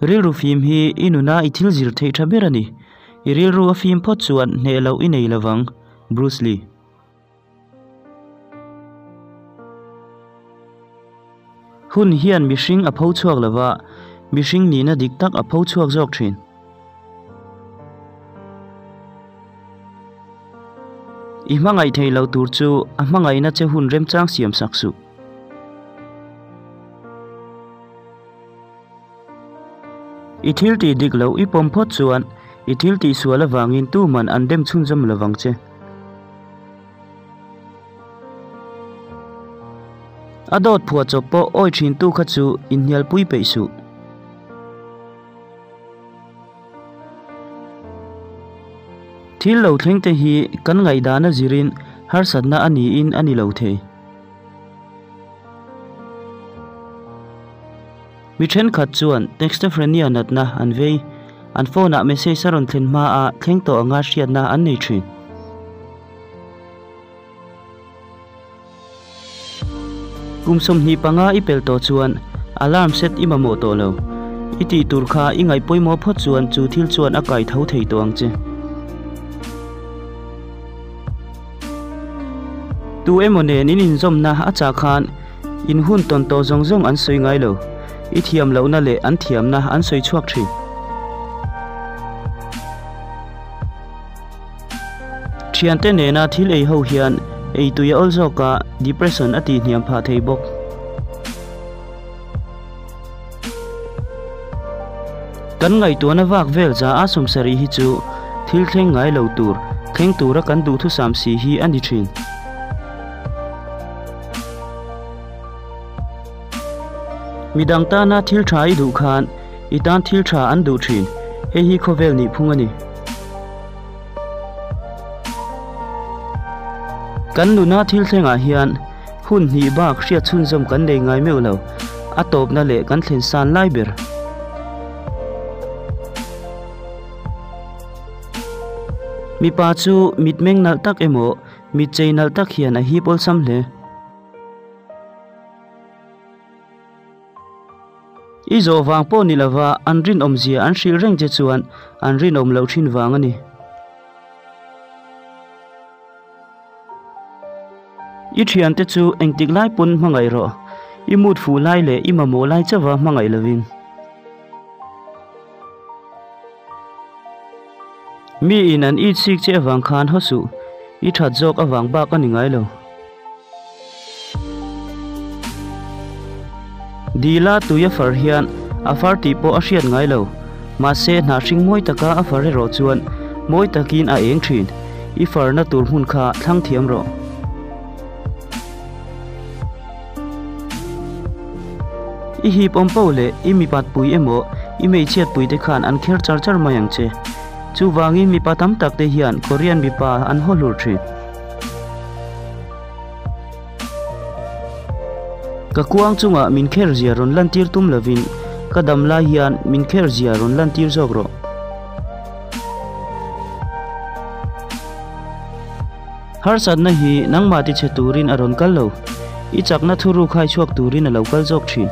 Rilru fim hi i nuna i thil zir theih tha ber a ni. I rilru a fim phawt chuan hneh loh i nei lovang. Bruce Lee. Hun hian mihring a pho chhuak lova, mihring nihna dik tak a pho chhuak zawk thin. I hmangaih thei lo tur chu a hmangaihna che hun remchang siam sak suh. I thil tih dik loh i pawm phawt chuan i thil tih sual avangin tuman an dem chhunzawm lovang che. A dawt phuah chawp pawh awi thintu kha chu inhnialpui peih suh. Thil lo thleng te hi kan ngaihdan a zirin harsatna a niin a ni lo thei. Mi thenkhat chuan Textophrenia natna an vei. An phone ah message a rawn thlen hma a thleng tawh anga hriatna an nei thin. Kum 25 i pel tawh chuan alarm set i mamawh tawh lo. I tih tur kha i ngaih pawimawh phawt chuan chu thil chuan a kai tho thei tawh ang che. Tu emaw nen in inzawmna a chah khan in hun tawn tawh zawng zawng an sawi ngai lo. I thiam lohna leh an thiamna an sawi chhuak thin. Thiante nena thil ei ho hian ei tui a awl zawk a, depression a tihhniam phah thei bawk. Kan ngaihtuahna vak vel za a 70 hi chu thil thleng ngai lo tur, thleng tura kan duhthusam si hi a ni thin. Midang tana thil tha i duh khan i tan thil tha an duh thin, hei hi khawvel nihphung a ni. Kan nuna thil thlengah hian hun hnih bak hriat chhunzawm kan nei ngai meuh lo, a tawpna leh kan thlen san lai ber. Mipa chu mitmeng nalh tak emaw mitchei nalh tak hian a hip awlsam hle. I zawh vang pawh ni lova an rinawmzia an hrilh reng che chuan an rinawm loh thin vang a ni. I thiante chu engtik lai pawn hmangaih rawh. I mut fuh lai leh i mamawh lai chauha hmangaih lovin. Mi in an itsik che avang khan haw suh. I that zawk avang bak a ni ngai lo. Dila tui a far hian a far tih pawh a hriat ngai lo. Mahse hnah hring mawi taka a far erawh chuan mawi takin a eng thin. I farna tur hmun kha thlang thiam rawh. I hip awm poh leh i mipat pui emaw i hmeichhiat pui te khan an kher char char mai ang che. Chuvangin mipa tam tak te hian Korean mipa an haw hlur thin. Ka kuang chungah min kher zia rawn lantir tum lovin ka dam lai hian min kher zia rawn lantir zawk rawh. Harsatna hi nangmah tichhe turin a rawn kal lo, i chakna thuruk hai chhuak turin a lo kal zawk thin.